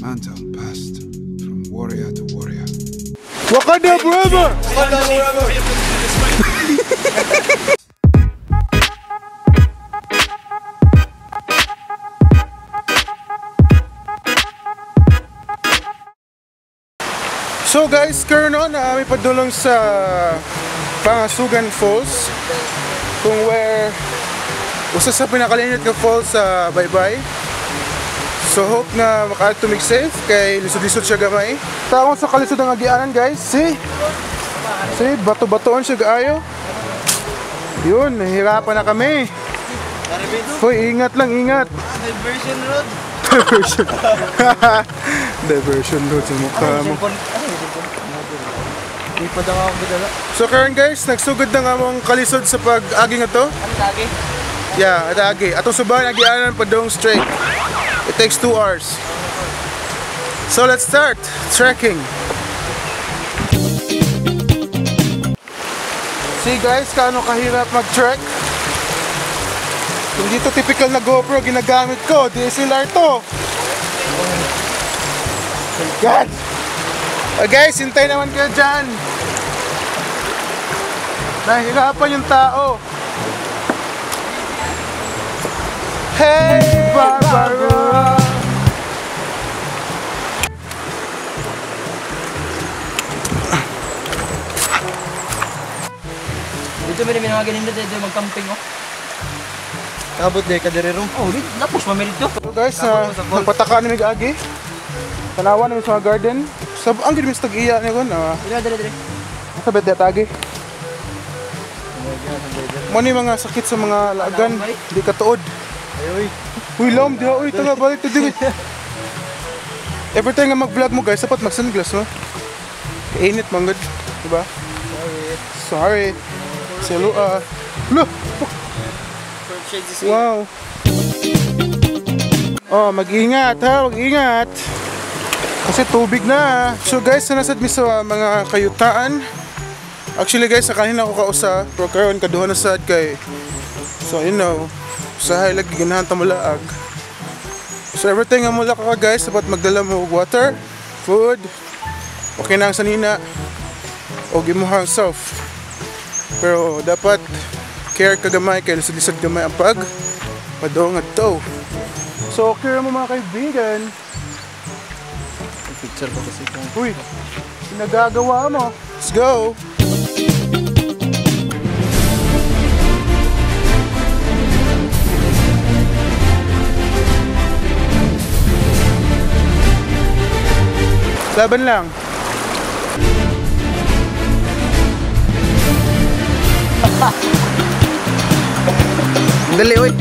Mantle passed from warrior to warrior. Wakanda forever! Wakanda forever! So guys, karon na kami padulong sa Pangasugan Falls, kung where usa sa pinakalinit nga falls sa Baybay. So hope na makaadto mig safe kay lisod-lisod siya gamay. Taong sa kalisod ang agianan guys, see? See, bato-batoon siya kaayo. Yun, nahihirapan na kami. Hoy, ingat lang, ingat. Diversion road. Diversion. Diversion road sa mukha mo. So karon guys, nagsugod na nga mong kalisod sa pag-agi nga to. Ano agi? Yeah, at agi. Atong subahan agianan padung straight. It takes 2 hours. So let's start trekking. See guys, kaano kahirap mag-trek. Hindi to typical na GoPro ginagamit ko, DSLR to. Oh my God! Oh guys, hintay naman kayo dyan. Nahihirapan yung tao. Hey, Barbara! Dito may mga ganun dito mag-camping oh. Kabot day ka diri ro. Oh, di lapos man dito. So guys, nagpataka ni mig-agi. Tanawa namin sa garden. Sab ang gid mis tag-iya ni kon. Dili dili dili. Sa bet agi. Mo ni mga sakit sa mga laagan, di ka tuod. Ay oy. Uy, lam diha oy, tanga balik to dili. Every time nga mag-vlog mo guys, dapat mag-sunglass no. Kainit man gud, di ba? Sorry. Sorry. Selo Lo. Wow. Oh, mag-ingat ha, mag-ingat. Kasi tubig na. So guys, nasad mi sa mga kayutaan. Actually guys, sa kanina ako kausa, pero karon kaduha na sad kay. So you know, usahay lagi ganahan ta mulaag. So everything nga mula ka guys, dapat magdala mo og water, food, okay na ang sanina, og imuhang self. Pero dapat care ka gamay kay lisod-lisod gamay ang pag padong adto. So okay ra mo mga kaibigan. Picture ko kasi kung uy, nagagawa mo. Let's go. Laban lang. Dali oy.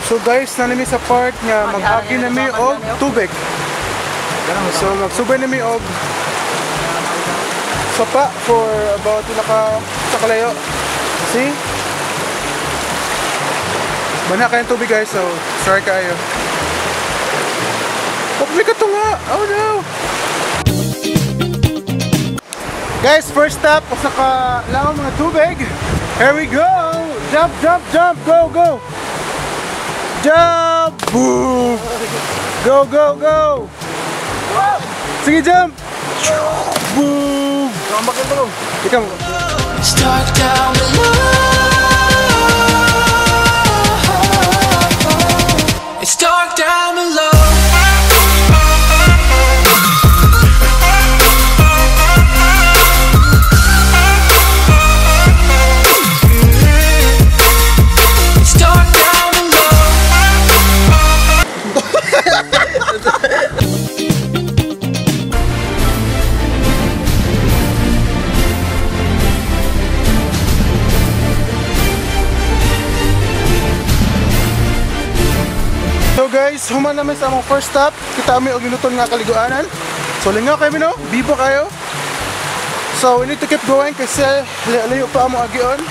So guys, nanami sa part nga mag-agi nami og tubig. So magsubay nami og sapa for about pila ka sa kalayo. See? Bana kayong tubig guys, so sorry kayo. Public to nga! Oh no! Guys, first stop sa kalaong mga tubig. Here we go! Jump, jump, jump! Go, go! Jump! Boom! Go, go, go! Sige, jump! Boom! Ikaw. Start down below. It's dark down below. It's dark down below. So guys, human namin sa among first stop. Kita kami og giluton nga kaliguanan. So lingaw kami no, bibo kayo. So we need to keep going kasi layo pa among agion.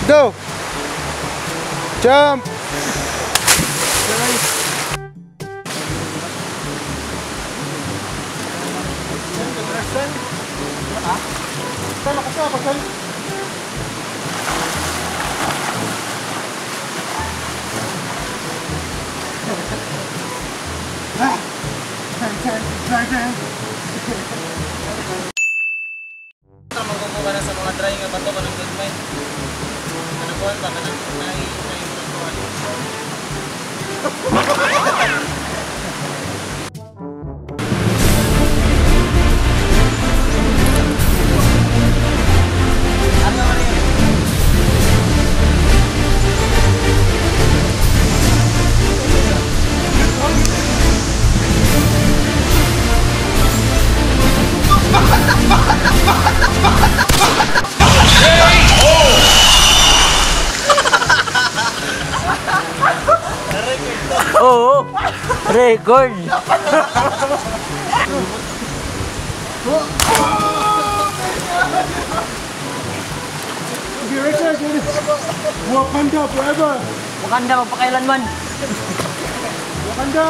Go! Jump! Tama ka sa pasal. Magkukuha na sa mga dry nga bato kanang good mind. Ano kuhan ba kanang nai nai kuhan. Ano man yun? Oo. Record. Wakanda forever. Wakanda magpakailanman. Wakanda.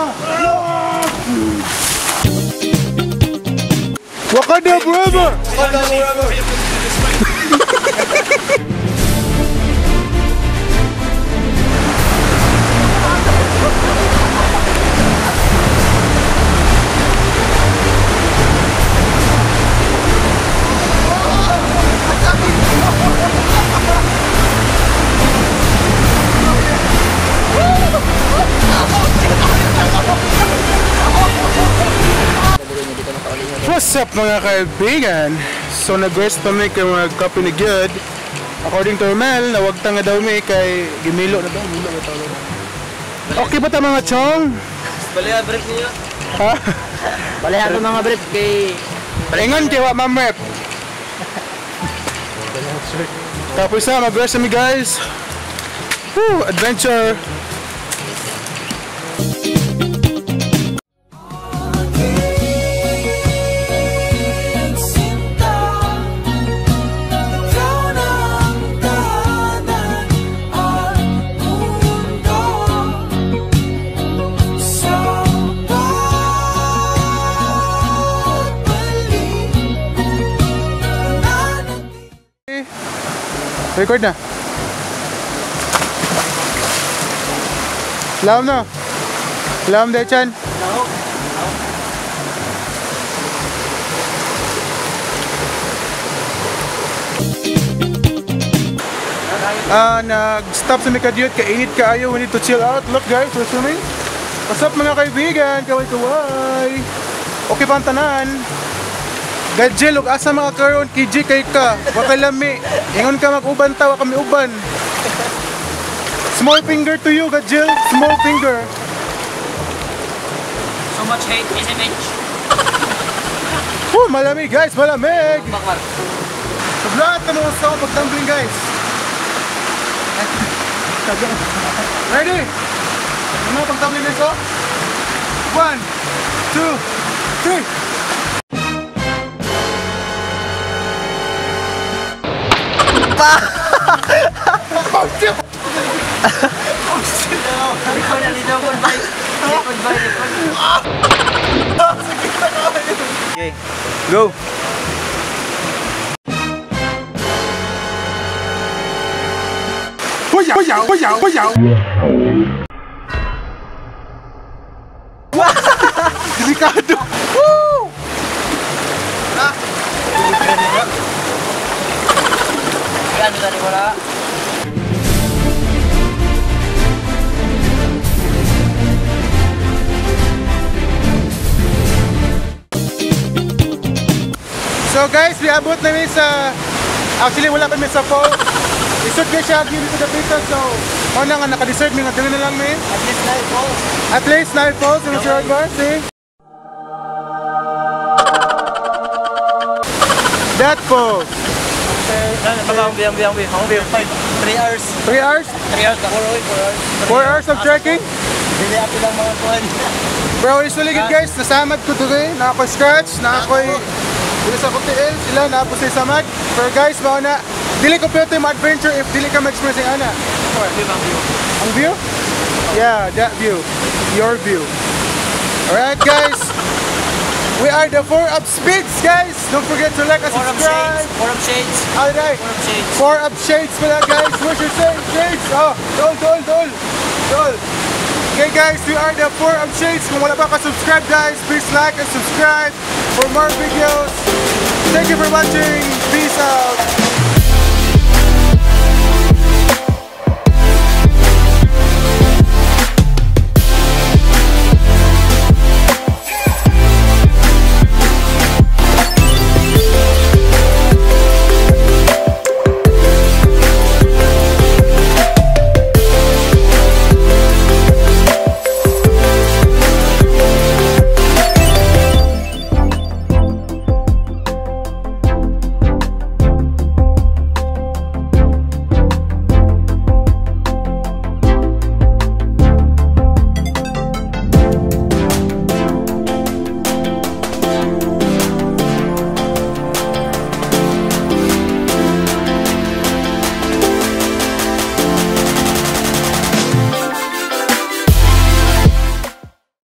Wakanda forever. Wakanda forever. What's up mga kaibigan? So nag-rest pa mi kay mga kape ni Gyud. According to Romel, nawagta nga daw mi kay gimilo na daw, milo ba tawag? Okay ba ta mga chong? Balaya brief niyo. Ha? Balaya ko mga brief kay Ingon kay wa ma'am rep. Tapos na, mag-rest kami guys. Woo, adventure! Record na. Lam na. Lam Dechan. Nag-stop sa Mikadiyot, kainit kaayo, we need to chill out. Look guys, we're swimming. What's up mga kaibigan? Kaway kaway. Okay pa ang tanan. Gadgel, ug asa mga karon KJ kay ka. Wa kay lami. Ingon ka mag-uban ta, wa kami uban. Small finger to you, Gadgel. Small finger. So much hate, SMH. Woo, malamig guys, malamig. Bakar. Sablat na mga sa pagtumbling guys. Ready? Ano pagtumbling guys? Oh? 1, 2, 3. Oh shit! Oh shit! Likod na dito, goodbye. Goodbye, likod. Okay. Go! Hoya! Hoya! Hoya! Hoya! Delikado! Woo! Ah! Yan, tadi wala. So guys, we abot na mi sa, actually wala kami sa fall. Isod kay siya dito sa Dapitan, so mao na nga naka-deserve mi nga dili na lang mi. At least 9 falls. At least 9 falls in the bar, see? That falls. 3 hours. 3 hours? 3 hours, 4 hours. 4 hours of trekking? Dili ato lang mga kuan. Bro, usually good guys, nasamad ko today. Na ako'y scratch, na ako'y dili sa akong tiil, sila na ako sa samad. Pero guys, mao na, dili kompleto yung adventure if dili ka ma-experience yung ana. Ang view? Yeah, that view. Your view. Alright guys. We are the 4 Up Speeds, guys. Don't forget to like and Four up subscribe. shades. Four up shades. Alright. Four up shades. 4 Up Shades pala, guys. Where's your shades? Oh, dol, dol, dol. Dol. Okay guys, we are the 4 Up Shades. Kung wala pa ka-subscribe, guys, please like and subscribe for more videos. Thank you for watching. Peace out.